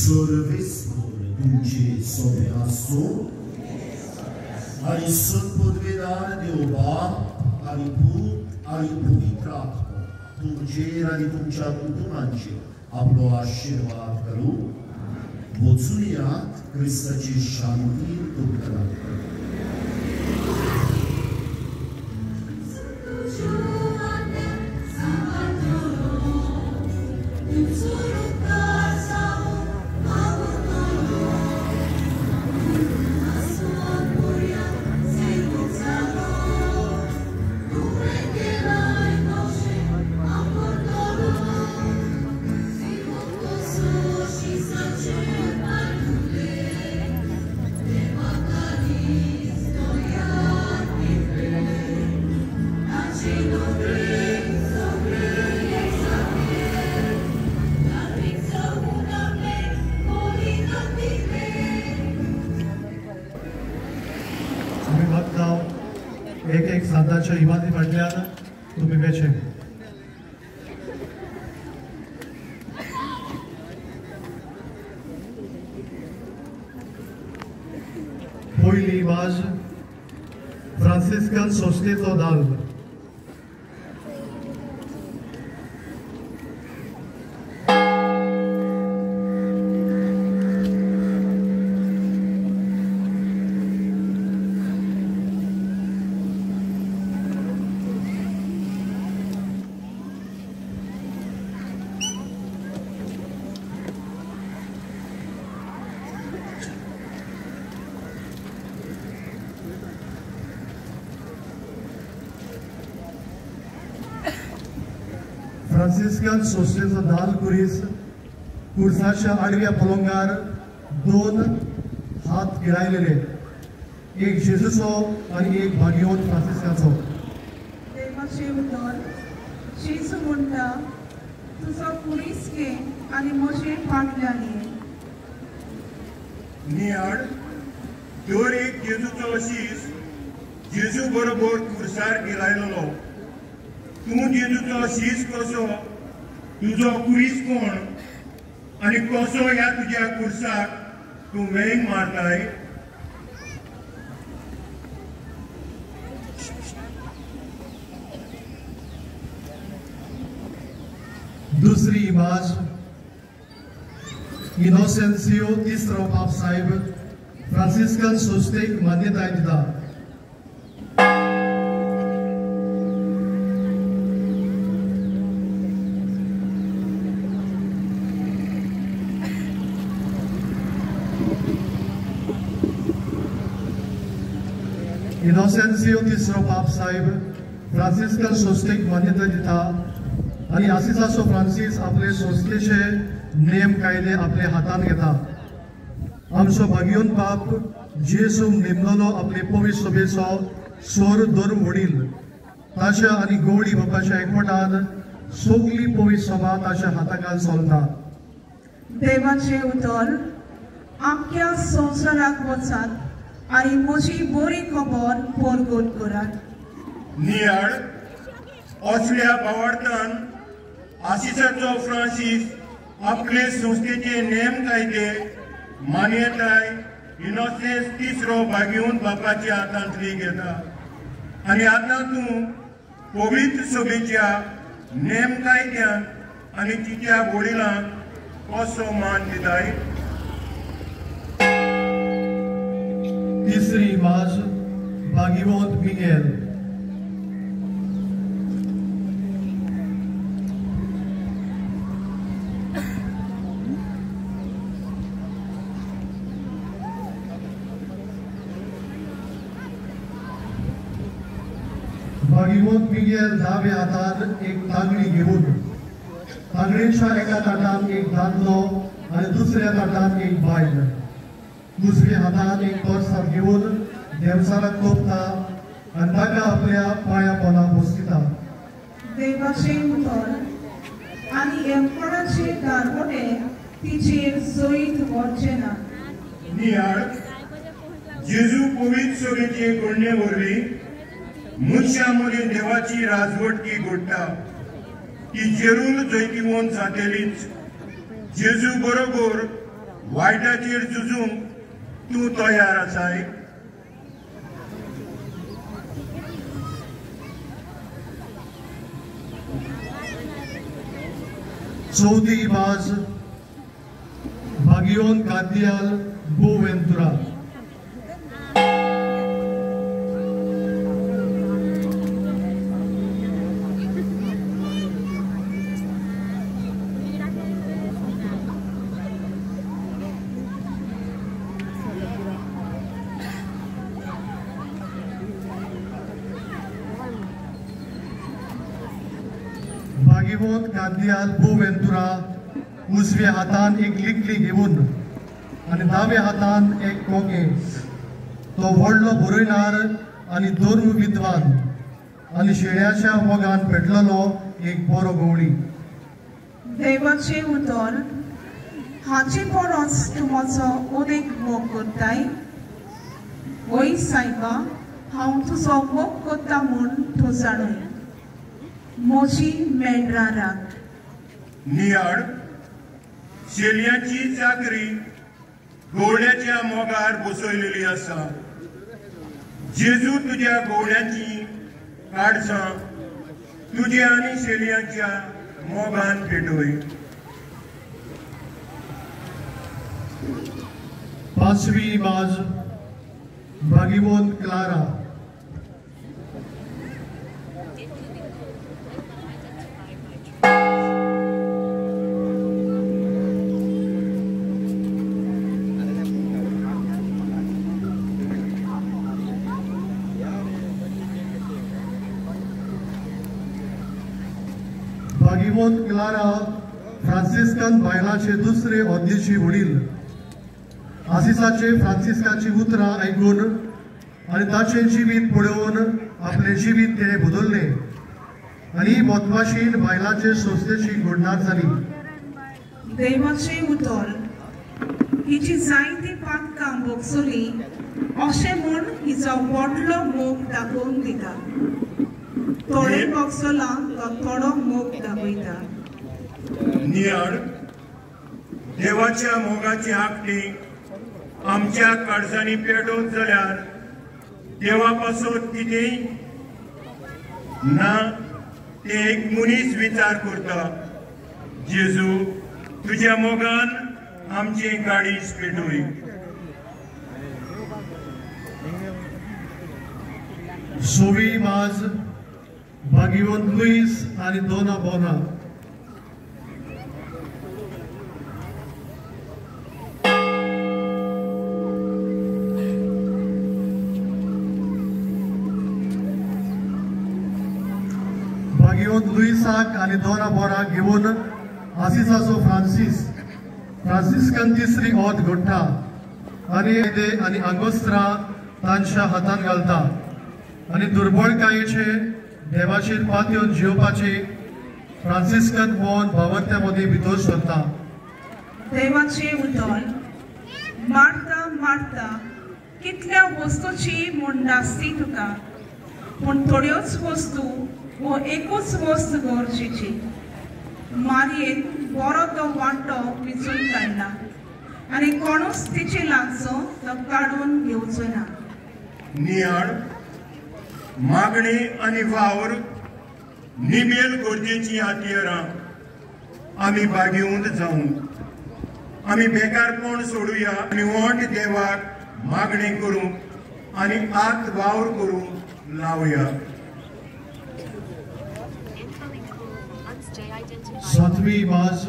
सर्वेस्पर तुमचे सोबे आसूं आनी सत्पदवेदार देव बाप आनी पूत आनी पवित्र आत्मो तुमचेर आनी तुमच्या कुटुंबांचेर आपलो आशिर्वाद करूं. वचुया क्रिस्ताची शांती तुमकां लागता. एक एक सांताच्या इमारती फाटल्यान तुमी वेचे. पयली इमाज फ्रांसिस्कन संस्थेचो दाल. फ्रांसिस्कन संस्थेचो दाल कुरीस कुर्साच्या आडव्या पलंगार दोन हात गिरायलेले, एक जेजूचो आनी एक भाग्यवंत फ्रांसिस्काचो. देवाचें उतर जेजू म्हणटा, तुजो कुरीस घे आनी म्हजे फाटल्यान ये. नियाळ दर एक जेजूचो शीस जेजू बरोबर कुर्सार गिरायलेलो. तूं जेजूचो शीस कसो, तुजो कुरीस कोण आनी कसो ह्या तुज्या कुर्साक तूं वेंग मारताय? दुसरी इमाज इनोसेन्सियो तिसरो पाप साहेब फ्रांसिस्कन संस्थेक मान्यताय दिता. इनोसेन्सियो तिसरो पाप साहेब फ्रांसिस्कन संस्थेक मान्यताय दिता आनी आसिसाचो फ्रांसीस आपले संस्थेचे नेम कायदे आपले हातान घेता. आमचो भाग्यवंत बाप जेजू नेमलोलो आपले पवित्र सभेचो सोर धर्म वडील ताच्या आनी गवळी बापाच्या एकवटान सगली पवित्र सभा ताच्या हाताखाल चलता. देवाचें उतर आमच्या संवसाराक वचात आनी म्हजी बरी खबर परगट करात. नियाळ असल्या भावार्थान आशिसाचो फ्रांसीस आपले संस्थेचे नेम कायदे मान्यताय इनोसेन्स तिसरो भाग्यवंत बापाच्या हातांतली घेता आनी आतां तूं पवित्र सभेच्या नेम कायद्यांक आनी तिच्या वडिलांक कसो मान दिताय? तिसरी इमाज भाग्यवंत मिगेल. भाग्यवंत मिगेल दाव्या हातान एक तांगडी घेवन तांगडेच्या एका ताटान एक दादलो आनी दुसऱ्या ताटान एक बायल, दुसऱ्या हातान एक तोर्सां घेवन देवचाराक तोपता आनी ताका आपल्या पांया पोंदा बसयता. देवाचें उतर आनी यमपणाचे दारवटे तिचेर जैत व्हरचें ना. नियाळ जेजू पवित्र सभेचे घडणे वरवीं मनशां मदीं देवाची राजवटकी घडटा. ती जेरूल जैतिवंत जातलीच. जेजू बरोबर वायटाचेर झुजूंक तूं तयार आसाय? चवथी बाज भागियोन कादियाल बोवेंतुरा. भागिवंत कादियाल बोवेंतुरा उजव्या हातान एक लिकली घेवन आनी दाव्या हातान एक कोंगे. तो व्हडलो बरयणार आनी धर्म विद्वान आनी शेळ्याच्या मोगान पेटलेलो एक बरो गवळी. देवाचें उतर हाचे परस तूं म्हजो अनेक मोग करताय. वय सायबा, हांव तुजो मोग करता म्हूण तूं जाणय. म्हजी मेंढरां राख. नियाळ शेलयांची चाकरी गोवण्याच्या मोगार बसयलेली आसा. जेजू तुज्या गोवण्याची काडसां तुज्या आनी शेलयांच्या मोगान पेटोय. पांचवी बाज भागिवंत क्लारा. भागिवंत क्लारा फ्रांसिस्कन बायलाचे दुसरे ऑद्येची वडील. आसिसाचे फ्रांसिस्काची उतरां आयकून आनी ताचें जिवीत पळोवन आपलें जिवीत तिणें बदल्लें आनी म्हत्वाशीन बायलाचे संस्थेची घडणार जाली. देवाचें उतर हिची जायती पातकां भोगसली अशें म्हूण हिचो व्हडलो मोग दाखोवन दिता. थोडे भोगसला तो थोडो मोग दाखयता. नियाळ देवाच्या मोगाची आखणी आमच्या काळजांनी पेटोवंक जाल्यार देवा पासून कितेंय ना ते एक मनीस विचार करता. जेजू तुज्या मोगान आमची गाडीच पेटोय. सोवी बाज भागिवंत लुईस आनी दोना बोना. भागिवंत लुईसाक आनी दोना बोनाक घेवन आसिसाचो फ्रांसीस फ्रांसिस्कन तिसरी ओत घडटा आनी आनी आंगोस्त्रा तांच्या हातान घालता आनी दुर्बळकायेचे देवाचेर पातयेवन जिवपाची फ्रांसिस्कन मोहन भावत्या मदीं भितर सरता. देवाचें उतर मारता मारता कितल्या वस्तूची म्हूण नासती तुका, पूण थोड्योच वस्तू वो एकूच वस्त गरजेची. मारयेन बरो तो वांटो विचून काडला आनी कोणूच तिचे लागचो तो काडून घेवचो ना. नियाळ मागणी आनी वावर निमेल गरजेची हातयारां आमी बागेवंत जावंक आमी बेकारपण सोडुया आनी वट देवाक मागणी करूंक आनी आत वावर करूंक लावया. सातवी बाज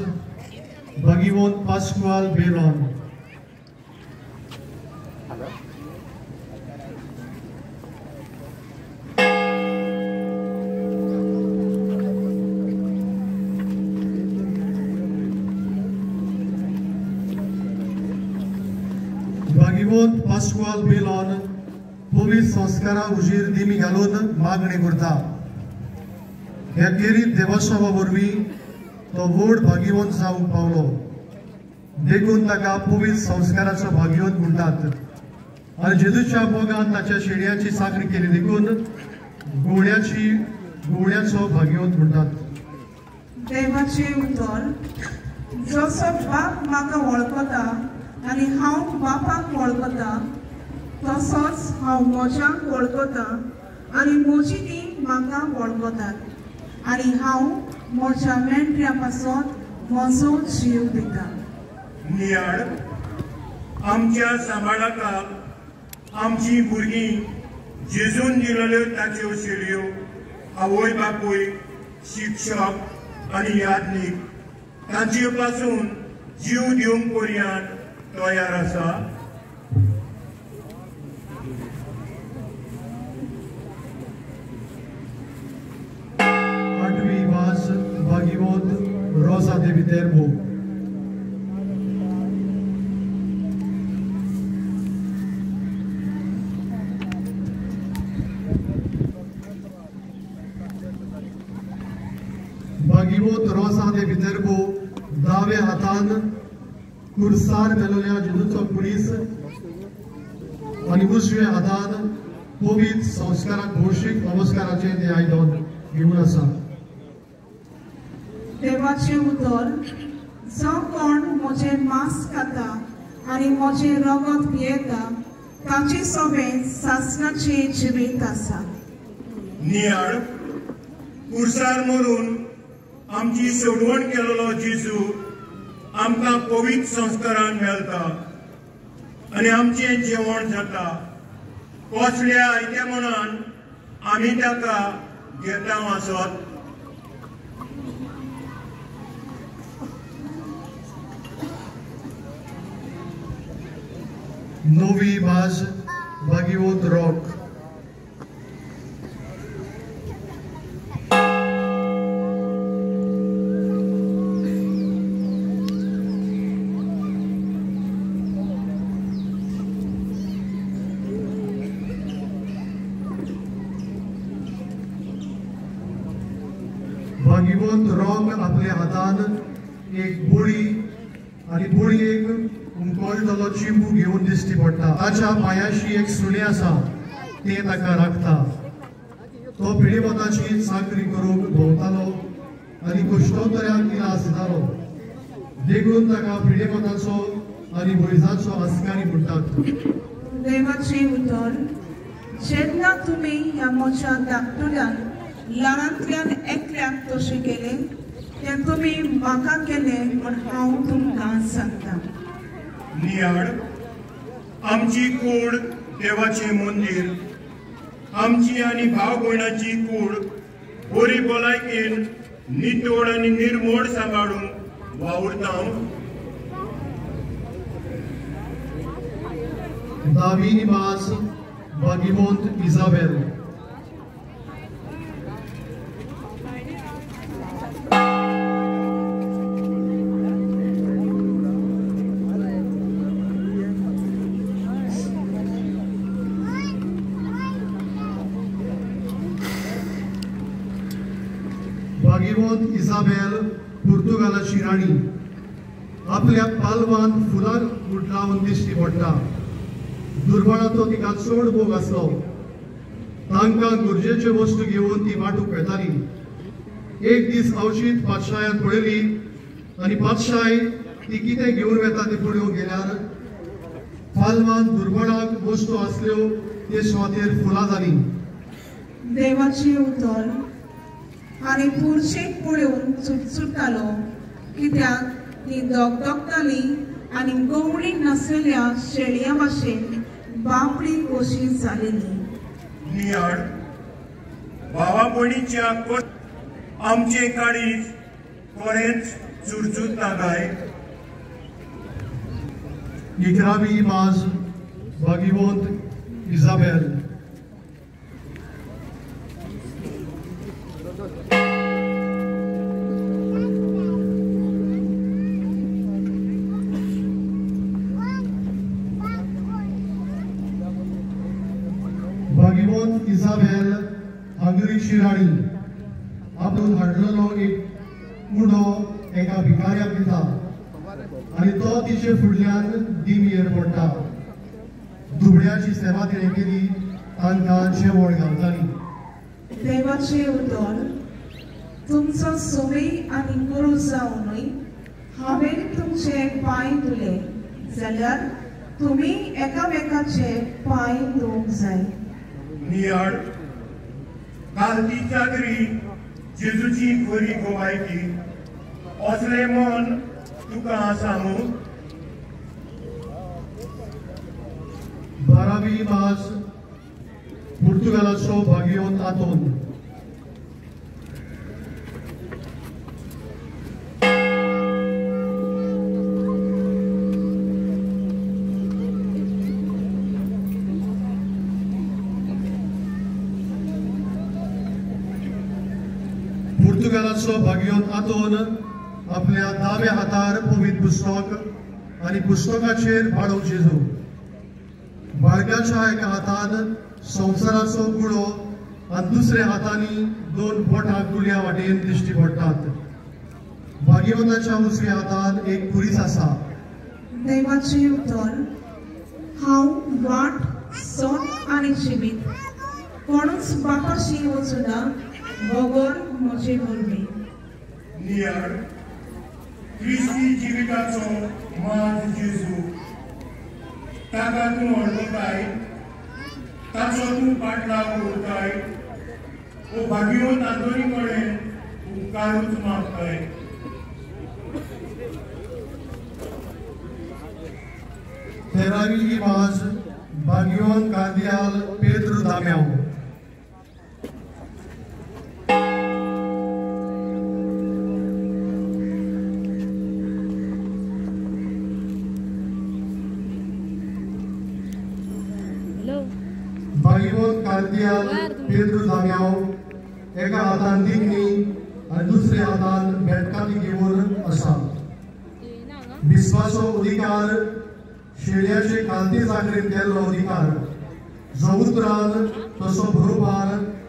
भागिवंत पास्क्वाल बेलॉन. भागिवंत पास्क्वाल बेलॉन पवित्र संस्कारा उजीर दिमी घालून मागणी करता. ह्या केरीत देवस्वा वरवीं तो व्हड भागिवंत जावंक पावलो, देखून ताका पवित्र संस्काराचो भागिवंत म्हणटात. आनी जेजूच्या मोगान ताच्या शेळयाची चाकरी केली देखून गुवण्याचो भागिवंत म्हणटात. देवाचें उतर जसो बाप म्हाका वळखता आनी हांव बापाक वळखता तसोच हांव म्हज्याक वळखता आनी म्हजी ती म्हाका वळखतात आनी हांव म्हज्या मेंढऱ्या पासून म्हजो जीव दिता. नियाळ आमच्या सांबाळाक आमची भुरगीं जेजून दिलेल्यो ताच्यो शेळयो आवय बापूय शिक्षक आनी याज्ञीक तांचे पासून जीव दिवंक पर्यंत तयार आसा. आठवी वास भागीवंत रोसा दे वितेर्बो. भागीवंत रोसा दे वितेर्बो दाव्या हातान कुर्सार मेलोल्या जेजूचो कुरीस आनी उजव्या हातान पवित्र संस्काराक भौशीक नमस्काराचें तें आयदन घेवन आसा. देवाचें उतर जो कोण म्हजें मांस खाता आनी म्हजें रगत पियेता ताचे सगळें सासणाचें जिवीत आसा. नियाळ कुर्सार मरून आमची सोडवण केलेलो जेजू आमकां पवित्र संस्कारान मेळटा आनी आमचें जेवण जाता. कसल्या आयत्या मनान आमी ताका घेता आसत. नवी भाज भागीवंत रॉक. भागीवंत रॉक आपल्या हातान एक बोडी आनी बोडयेक उमकळटलो चिंबू घेवन दिश्टी पडटा. ताच्या पांयाशी एक सुणें आसा तें ताका राखता. तो पिडेमताची चाकरी करूंक भोंवतालो आनी कुश्टोतऱ्याक इलाज दितालो देखून ताका पिडेमताचो आनी वैजाचो आस्कारी म्हणटात. देवाचें उतर जेन्ना तुमी ह्या म्हज्या धाकटुल्यान ल्हानांतल्यान एकल्याक तशें केलें तें तुमी म्हाका केलें म्हूण हांव तुमकां सांगता. नियाळ आमची कूड देवाचें मंदीर आमची आनी भाव भयणाची कूड बरी भलायकेन नितळ आनी निर्मोड सांबाळूंक वावुरता. धावी मास भागीवंत इजाबेल. भागीवंत इजाबेल पुर्तुगालाची राणी आपल्या पालवान फुलां गुठलावन दिश्टी पडटा. दुर्बळाचो तिका चड मोग आसलो. तांकां गरजेच्यो वस्तू घेवन ती वांटूंक वेताली. एक दीस अवशीत पातशायान पळयली आनी पातशाय ती कितें घेवन वेता ती पळोवंक गेल्यार पालवान दुर्बळाक वस्तू आसल्यो ते सुवातेर फुलां जालीं. देवाचें उतर आनी पुरशेक पळोवन चुटचुट्टालो कित्याक ती दगदगताली आनी गवळी नासलेल्या शेळयां भाशेन बापडी कशी जालेली. नियाळ भावा भयणीच्या आमचे काळीज खरेंच चुरचुरता काय. इकरावी माज भागीवंत इजाबेल. भागीवंत इजाबेल हंगरीची राणी आपूण हाडलेलो एक उडो एका भिकाऱ्याक दिता आनी तो तिचे फुडल्यान दिमयेर पडटा. दुबळ्याची सेवा तिणें केली तांकां जेवण घालताली. देवाचें उतर तुमचो सोमी आनी गुरू जावनूय हांवें तुमचे पांय धुले जाल्यार तुमी एकामेकाचे पांय धुवंक जाय. नियाळ कालती चादरी जेजूची खरी गोवायकी असलें मन तुका आसा मूं? 12वी मास पुर्तुगालाचो भागियोन आंतोन. पुर्तुगालाचो भागियोन आंतोन आपल्या दाव्या हातार पवित्र पुस्तक आनी पुस्तकाचेर बाळो जेजू. बाळकाच्या एका हातान संवसाराचो गुळो आनी दुसऱ्या हातांनी 2 बोटां गुळ्या वाटेन दिश्टी पडटात. भागिवंताच्या उजव्या हातान एक कुरीस आसा. देवाचें उतर. हांव वाट, सत आनी जिवीत. कोणूच बापाशी वचुना बगर म्हजे वरवीं. नियाळ क्रिस्ती जिविताचो मान जेजू, ताका तूं वळखताय, ताचो तूं पाटलाव करताय, ओ भागिवंत आंतोनी कडेन उपकारूच मागताय. 13वी मास भागिवंत कार्दियाल पेद्रू दाम्याव. भागिवंत कार्दियाल पेद्रू दाम्याव एका हातान दिंगणी आनी दुसऱ्या हातान बेटकाती घेवन आसा. विस्वासो अधिकार शेळ्याचे कांती साखरेन केल्लो अधिकार, जो उतरान तसो बरोबर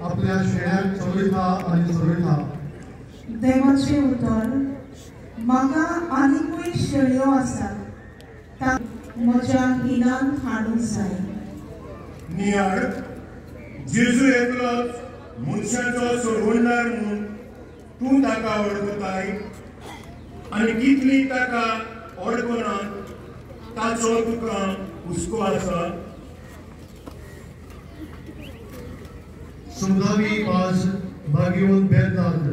आपल्या शेळ्याक चलयता आनी चलयता. देवाचें उतर. म्हाका आनीकूय शेळयो आसात, ता म्हज्या हिनान हाडूंक जाय. नियाळ जेजू एकलोच मनशाचो सोडवणदार म्हूण तूं ताका वळखताय आनी कितली ताका वळखना ताचो तुका हुस्को आसा. 14वी मास भागिवंत बेर्नार्द.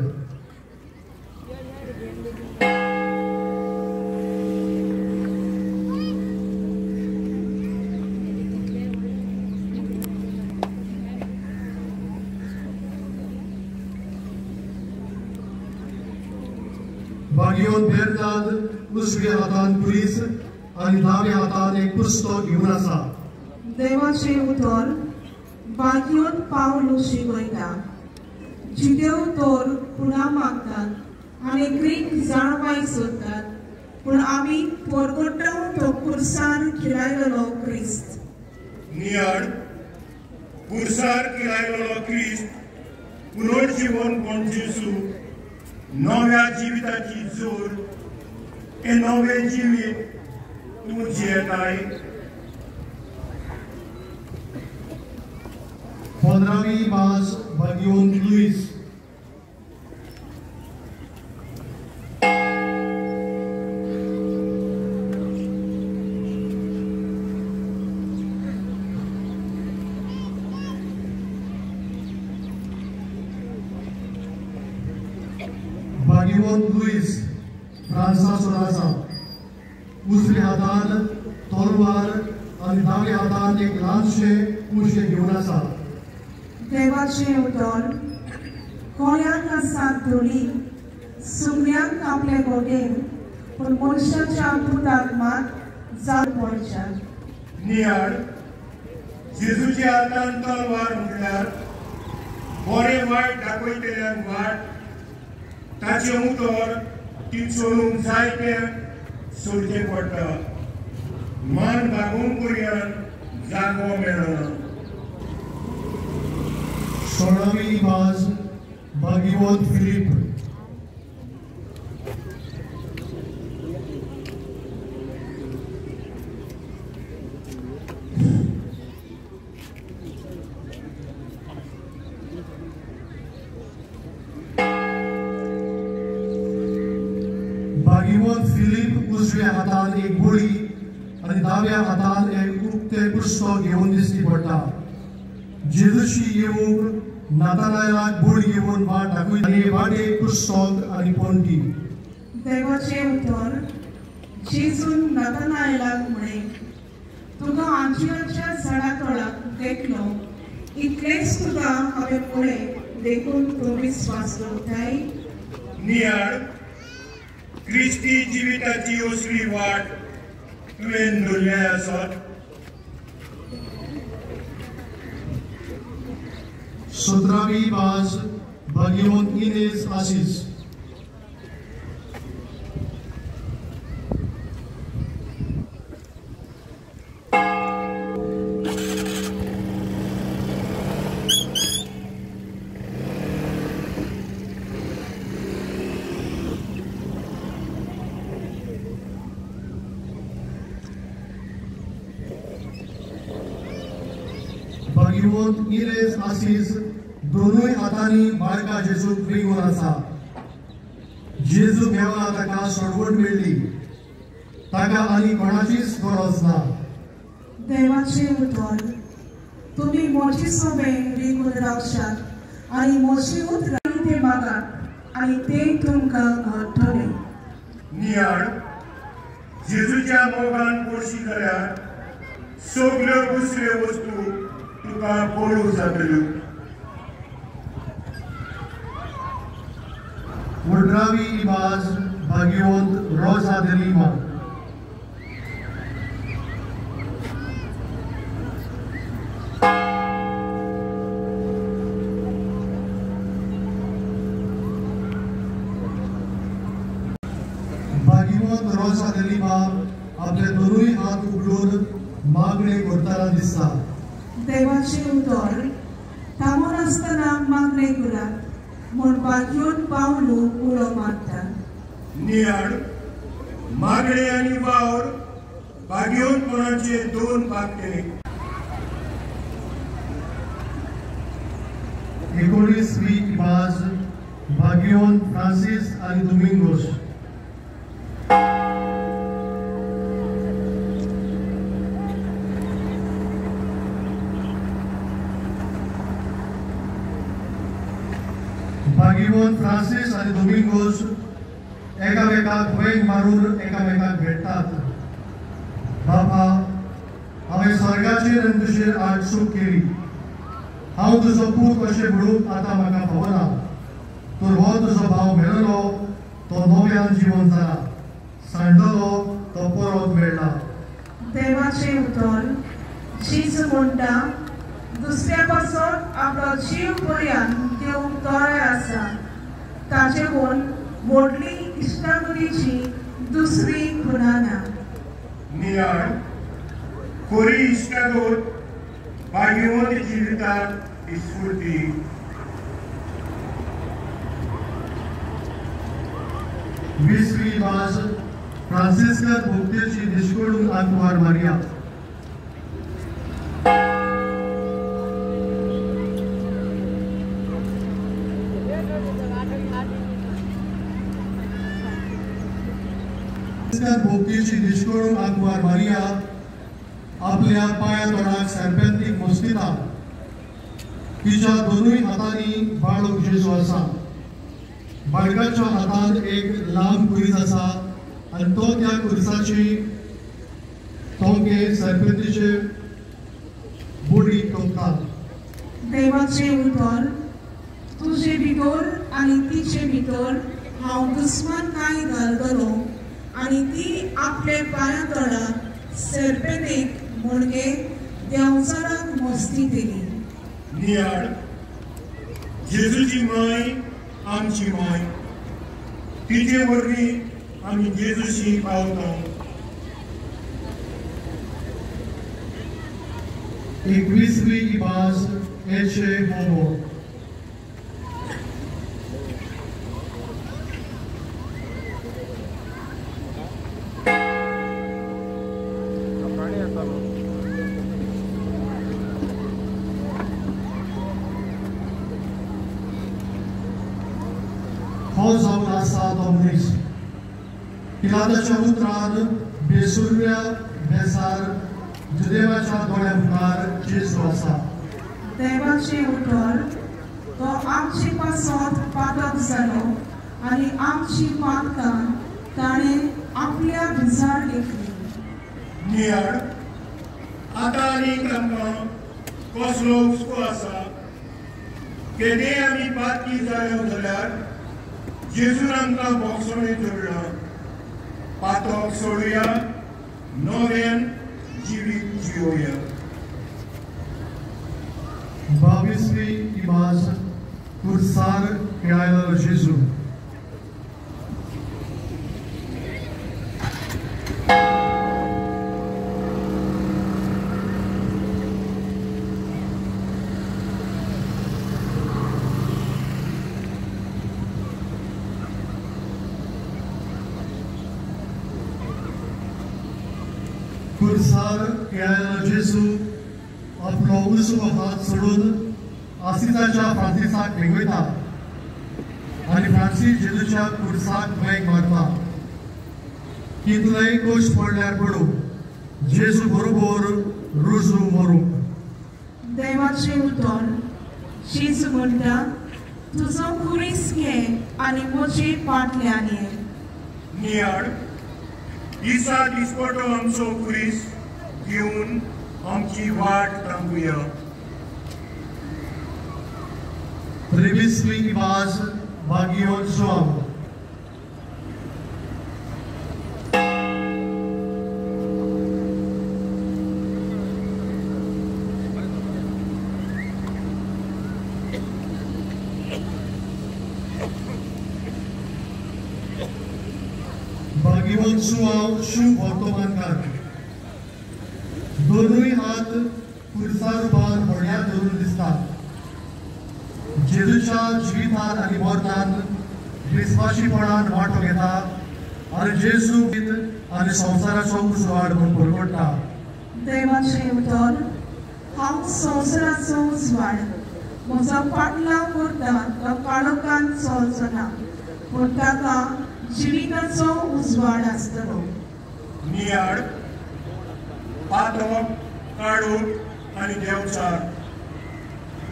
भागिवंत बेर्नार्द उजव्या हातान पुलीस आनी दाव्या हातान एक पुस्तक घेवन आसा. देवाचें उतर. भागिवंत पावल शिकयता. जिदेव तर खुणा मागतात आनी ग्रीक जाणवाय सोदतात, पूण आमी परगटाव तो कुर्सार खिळायलेलो क्रिस्त. नियाळ कुर्सार खिळायलेलो क्रिस्त पुनर्जीवन पण जेजू नव्या जिविताची जोर, हे नवें जिवीत तूं जियेताय. 15वी मास भागिवंत लुईस. भागिवंत लुईस फ्रांसाचो राजा. उजव्या हातान तलवार आनी दाव्या हातान एक ल्हानशें कुशें घेवन आसा. देवाचें उतर. कोळ्यांक आसात धोली, सुकण्यांक आपले गोटे, पूण मनशाच्या पुताक मात जाल पडच्या. नियाळ जेजूच्या हातान तलवार म्हटल्यार बरें वायट दाखयतल्यांक वाट, ताचें उतर ती चलूंक जाय तें सोडचें पडटा. मान बागोवंक पर्यंत जागो मेळना. 16वी मास भागिवंत फिलीप. भागिवंत फिलीप उजव्या हातान एक गोळी आनी दाव्या हातान एक उक्तें पुस्तक घेवन दिश्टी पडटा. जेजूशी येवंक नातानायलाक बोड घेवन वाट दाखयता आनी वाटेक पुस्तक आनी पणटी. देवाचें उतर. जेजून नातानायलाक म्हळें, तुका आंजिराच्या झाडा तळाक देखलो इतलेंच तुका हांवें म्हळें, देखून तूं विस्वास दवरताय. नियाळ क्रिस्ती जिविताची असली वाट तुवें धरल्या आसत. 17वी बाज भाग्यवंत इनेज आसीस. भाग्यवंत इनेज आसीस दोनूय हातांनी बाळका जेजूक रिंगून आसा. जेजू मेवला ताका सोडवण मेळ्ळी, ताका आनी कोणाचीच गरज ना. देवाचें उतर. तुमी म्हजी सोबें रिंगून रावशात आनी म्हजी उतरां ते मागात आनी ते तुमकां घडटलें. नियाळ जेजूच्या मोगान पोरशी जाल्यार सगल्यो दुसऱ्यो वस्तू तुका पळोवंक जातल्यो. 18वी इबाज भाग्यवंत रोजा de Lima. भाग्यवंत रोजा de Lima आपले दोनूय हात उगडून मागणे करतना दिसता. देवाचें उतर. थांबनासतना मागणें करात म्हूण भाग्योन पावलू उलो मारता. नियाळ मागणे आनी वावर भाग्यवंतपणाचे दोन पांखे. 19वी इबाज भाग्यवंत फ्रांसीस आनी दोमिंगोस. भाग्यवंत फ्रांसीस आनी दोमिंगोस एकामेकाक वेंग मारून एकामेकाक भेटतात. बाबा, हांवें स्वर्गाचेर आनी तुजेर आड चूक केली. हांव तुजो पूत अशें म्हणूंक आतां म्हाका फावना. तर हो तुजो भाव मेळलो तो नव्यान जिवन जाला, सांडलो तो परत मेळ्ळा. देवाचें उतर. जेजू म्हणटा, दुसऱ्या पासून आपलो जीव पर्यंत दिवंक तयार आसा, ताचे कोण व्हडली इश्टागतीची दुसरी खुणा ना. नियाळ खरी इश्टागत भाग्यवंत जिवितात स्फूर्ती. 20वी बाज फ्रांसिस्कन भोक्तेची दिश्कोडून आंकवार मारिया. भोक्तेची दिश्कोडून आंकवार मारिया आपल्या पांया तोंडाक सरपेंतीक मस्तिता. तिच्या दोनूय हातांनी बाळक जेजू आसा. बाळकाच्या हातान एक लांब कुरीस आसा आनी तो त्या कुरिसाची तोंके सरपेंतीचे बोडीक तोंकता. देवाचें उतर. तुजे भितर आनी तिचे भितर हांव दुस्मानकाय घालतलो आनी ती आपले पांया तळा सरपेंतीक म्हणजे देंवचाराक मस्ती दिली. नियाळ जेजूची माय आमची माय, तिचे वरवीं आमी जेजूशी पावता. 21वी इबाज एचे होमो. हो जावन आसा तो मनीस. पिलाताच्या उतरान बेसुर्या बेसार जुदेवाच्या दोळ्या मुखार जेजू आसा. देवाचें उतर तो आमचे पासत पातक जालो आनी आमची पातकां ताणें आपल्या भुजार लेखली. नियाळ आतां आनीक आमकां कसलो हुस्को आसा? केदेय आमी पातकी जाल्यो जाल्यार जेजून आमकां बोगसणें जोडलां. पातक सोडुया, नव्यान जिवीत जियोया. 22वी इमाज कुर्सार खेळायलो जेजू. कुर्सार खेळायलो जेजू आपलो उजवो हात सोडून आसिसाच्या फ्रांसिसाक वेंगयता आनी फ्रांसीस जेजूच्या कुर्साक वेंग मारता. कितलेय कश्ट पडल्यार पडूं, जेजू बरोबर रुजू मरूंक. देवाचें उतर जेजू म्हणटा, तुजो खुरीस घे आनी म्हजे फाटल्यान ये. नियाळ दिसा दिसपटो आमचो खुरीस घेवन आमची वाट थांबुया. 23वी इमाज भागियोन जुआंव. भागियोन जुआंव शुभ वर्तमानकार. दोनूय हात कुर्सार उबार होड्यार धरून दिसतात. जेजूच्या जिवितान आनी मरणान विस्वाशीपणान वांटो घेता आनी जेजू आनी संवसाराचो उजवाड म्हूण परगट्टा. देवाचें उतर हांव संवसाराचो उजवाड. म्हजो फाटलाव करता तो काळोखान चलचो ना, पूण ताका जिविताचो उजवाड आसतलो. नियाळ पातक काडूक आनी देंवचार.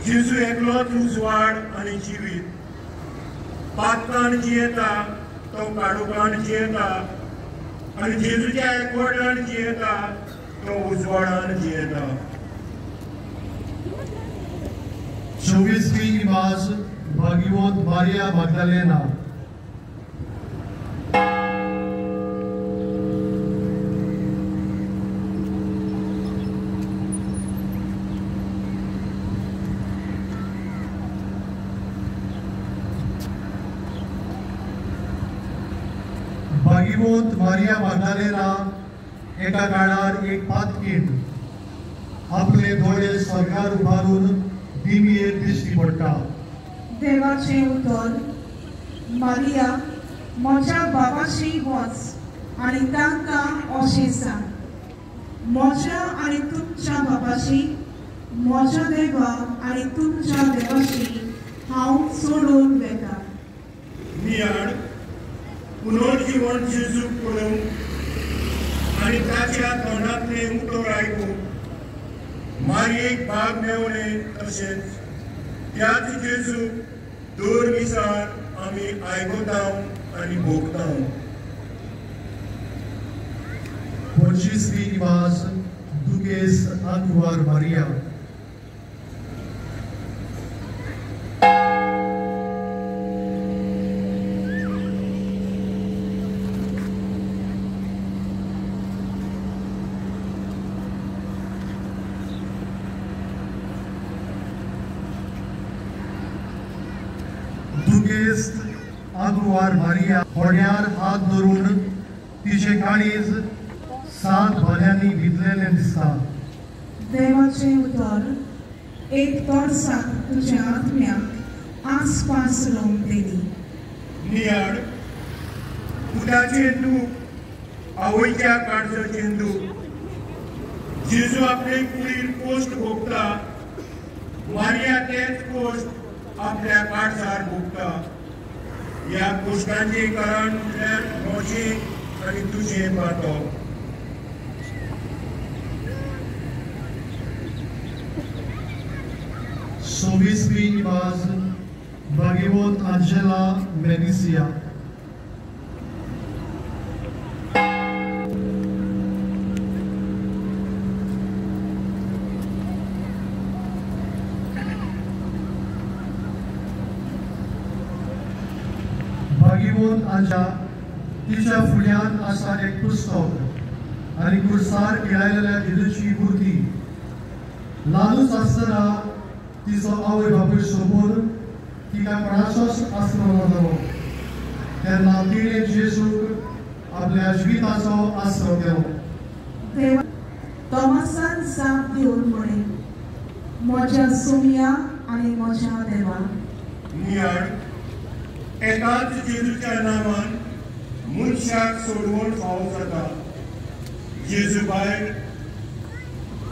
जेजू एकलोच उजवाड आनी जिवीत. पातकान जियेता तो काडुकान जियेता आनी जेजूच्या एकवटान जियेता तो उजवाडान जियेता. 24वी इमाज भागिवंत मारिया माग्दालेना. भागिवंत मारिया माग्दालेना एका काळार एक पातकीण आपले दोळे स्वर्गार उबारून दिमयेर दिश्टी पडटा. देवाचें उतर मारिया म्हज्या बाबाशी वच आनी तांकां अशें सांग, म्हज्या आनी तुमच्या बाबाशी, म्हज्या देवा आनी तुमच्या देवाशी हांव सोडून वता. नियाळ पुनर्जीवन जेजूक पळोवंक आनी ताच्या तोंडांतलें उतर आयकूंक मारयेक भाग मेवलें. तशेंच त्याच जेजूक दर मिसार आमी आयकता आनी भोगता. 25वी इमाज दुकेस आंकुवार मारिया. दुगेस्त आगुवार मारिया होड्यार हात धरून तिचे काळीज 7 भाल्यांनी भिजलेलें दिसता. देवाचें उतर एक तोरसाक तुज्या आत्म्याक आसपास रोवन दिली. नियाळ पुताचें दूख, आवयच्या काळजाचें दूख. जेजू आपले कुडीर कोश्ट भोगता, मारिया तेच कोश्ट आपल्या काळजार भोगता. ह्या कोश्टांचें कारण म्हळ्यार म्हजें आनी तुजें पातक. सव्वीसवी इमाज भाग्यवंत आंजेला मेनिसिया. भाग्यवंत आंजा तिच्या फुड्यान आसा एक पुस्तक आनी कुर्सार खेळायलेल्या जेजूची मूर्ती. ल्हानूच आसतना तिचो आवय बापूय सोबून तिका कोणाचोच आसरो ना जालो. तेन्ना तिणें जेजूक आपल्या जिविताचो आसरो केलो. तॉमासान जाप दिवन म्हळें, म्हज्या सुमया आनी म्हज्या देवा. नियाळ एकाच जेजूच्या नांवान मनशाक सोडवण फावो जाता. जेजू भायर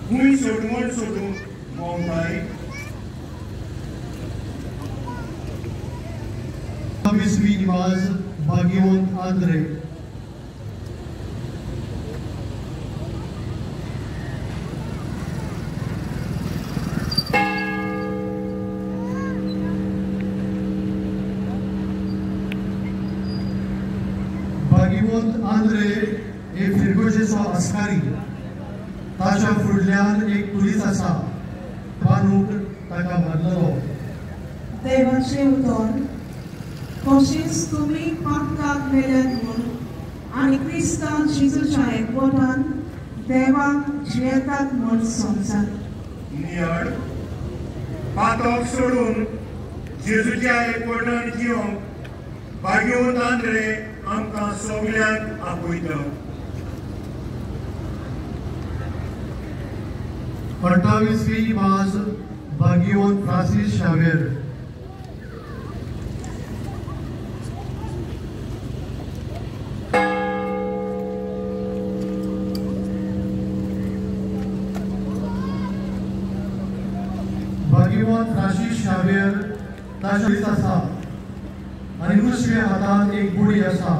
खूंय सोडवण सोडूंक भोंवताय. सव्वीसवी इमाज भाग्यवंत आंद्रे. भाग्यवंत आंद्रे हे फिरगोजेचो अस्कारी. ताच्या फुडल्यान एक पुलीस आसा, बांदूक ताका मारलेलो. देवाचें उतर, तशेंच तुमी पातकाक मेल्यात म्हूण आनी क्रिस्तान जेजूच्या एकवटान देवाक जियेतात म्हूण समजात. नियाळ पातक सोडून जेजूच्या एकवटान जिवंक भाग्यवंत आंद्रे आमकां सगल्यांक आपयता. 28वी इमाज भाग्यवंत फ्रांसीस शावेर. भाग्यवंत फ्रांसीस शावेर ताच्या आसा आनी दुसऱ्या हातान एक बुडी आसा.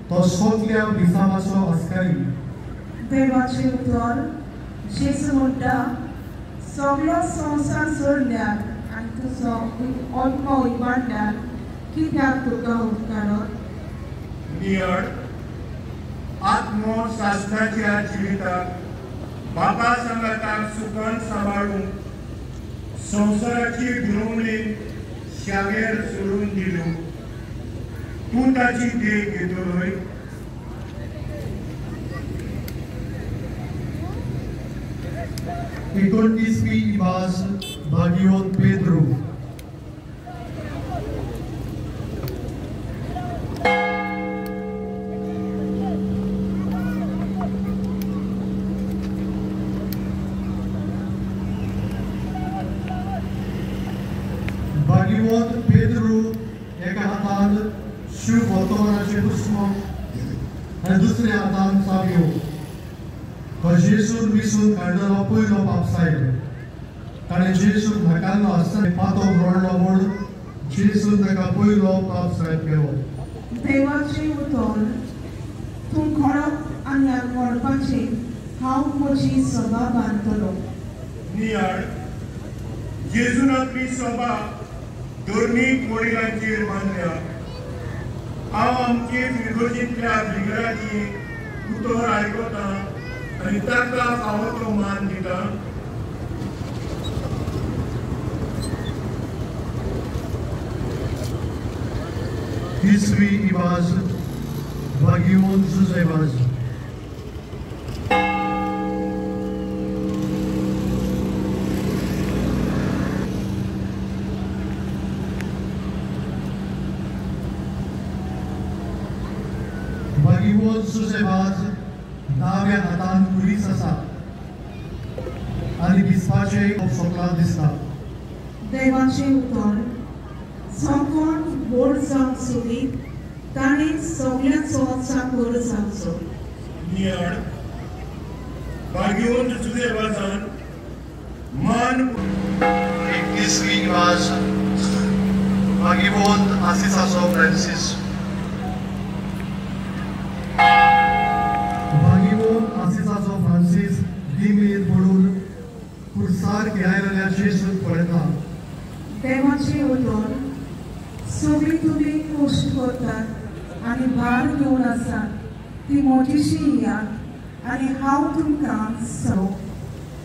तो सगल्या विसावाचो अस्कारी. देवाचें उतर, जेजू म्हणटा, सगलो संवसार सोडल्यार आनी तुजो आत्मो इबाडल्यार कित्याक तुका उपकारत? नियाळ आत्मो शास्त्राच्या जिविताक बाबा सांगाताक सुखान सांबाळूंक संवसाराची भुलवणी शावेर सोडून दिलो. तूं ताची देख घेतलोय. 29वी इमाज भाग्यवंत पेद्रू. भाग्यवंत पेद्रू एका हातान शिव वर्तमानाचें पुस्तक आनी दुसऱ्या हातान चाबयो. तो जेजून विसून काडलेलो पयलो पापसायब. ताणें जेजूक न्हयकारलो आसतना पातक रडलो म्हूण जेजून ताका पयलो पापसायब केलो. देवाचें उतर, तूं खडप आनी खडपाचेर हांव म्हजी सभा बांदतलो. नियाळ जेजून आपली सभा धर्मीक वडिलांचेर बांदल्या. हांव आमचे फिरगोजींतल्या बिगराची उतर आयकता आनी ताका फावो तो मान दिता. 30वी इमाज भाग्यवंत जुझेवाज. भाग्यवंत जुझेवाज दाव्या हातान पुलीस आसा आनी बिस्पाचें सोपलां दिसता. देवाचें उतर, जो कोण व्हड जावंक सोदीत ताणें सगल्यांचो चाकर जावचो. नियाळ भाग्यवंत जुझेवाजान मान. 31वी इमाज भाग्यवंत आसिसाचो फ्रांसीस. भाग्यवंत आसिसाचो फ्रांसीस दिमेर पडून कुर्सार खेळायलेल्या जेजूक पळयता. देवाचें उतर सगळीं तुमी कश्ट करतात आनी भार घेवन आसात ती म्हजीशी येयात आनी हांव तुमकां सो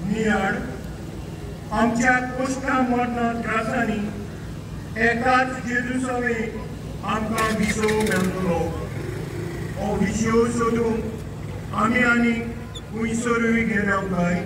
नियाळ आमच्या कोश्टा मरणां त्रासांनी एकाच जेजू सवें आमकां विसव मेळटलो. हो विशय सोदूंक आमी आनी खंयसरूय गेल्या काय?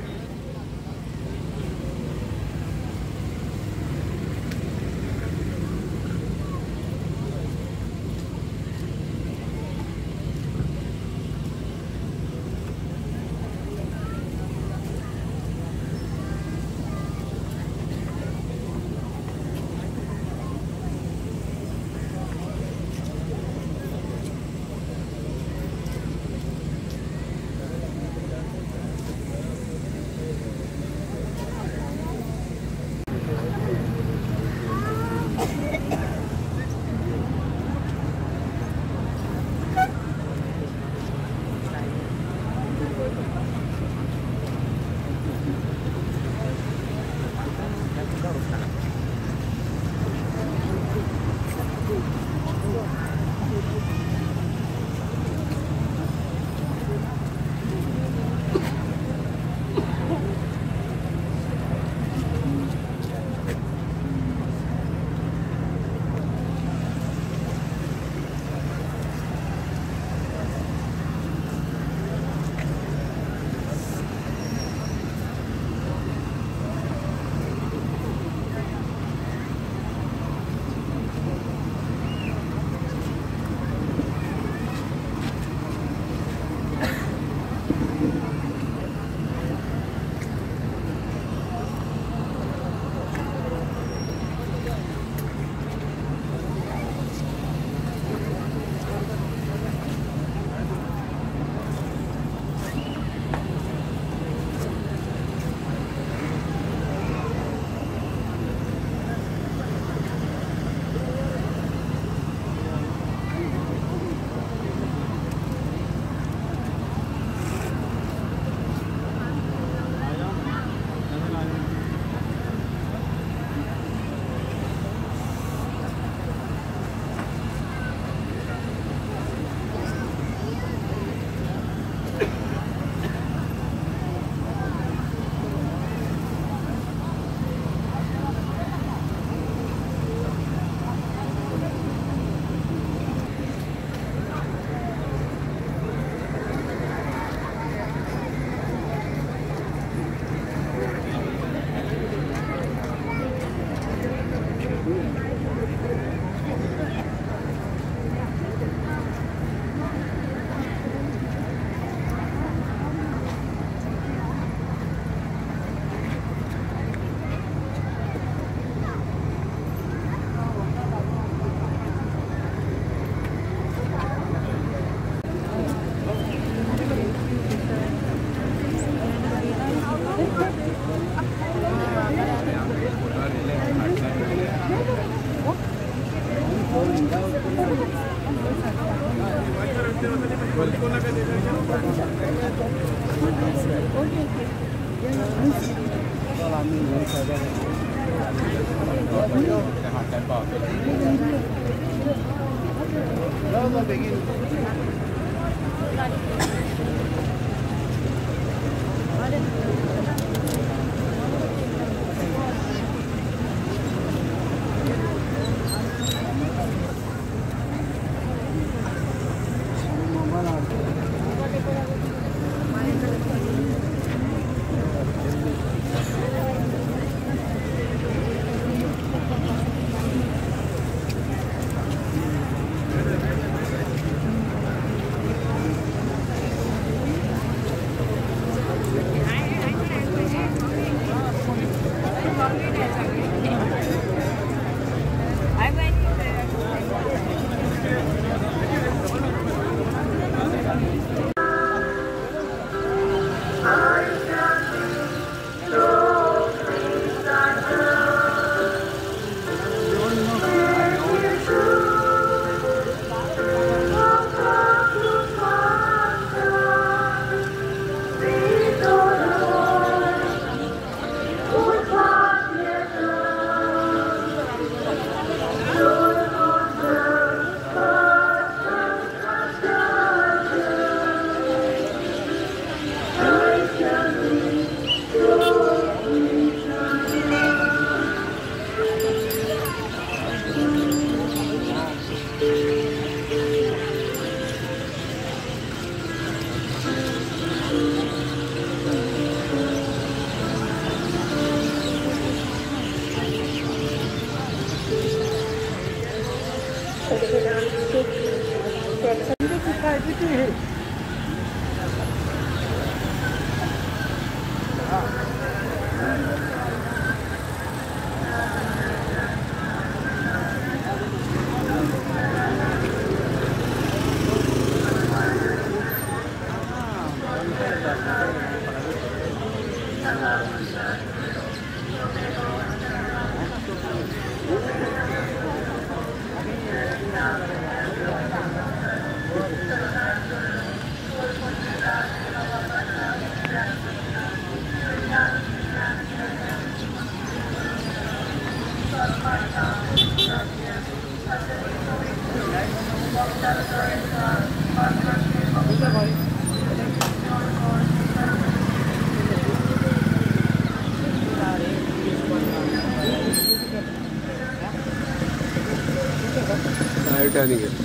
Titanic है।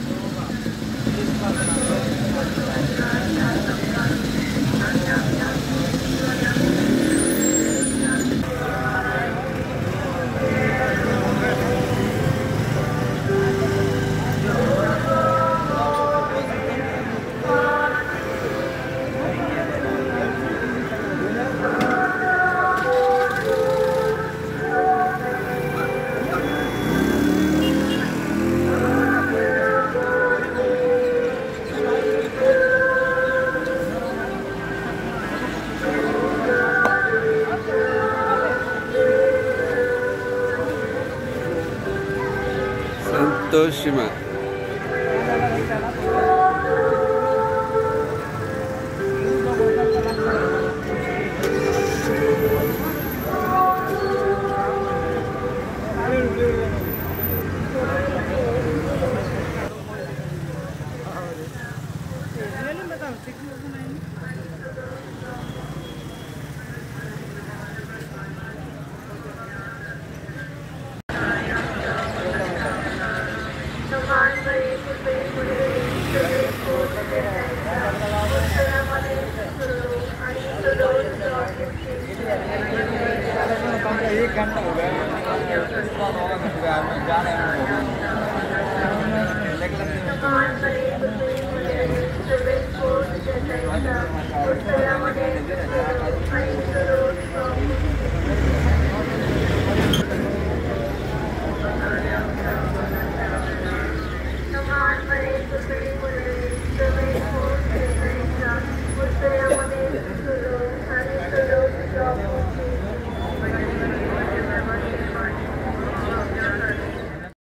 Santoshima. एक घंटा हो गया, जा रहे हैं।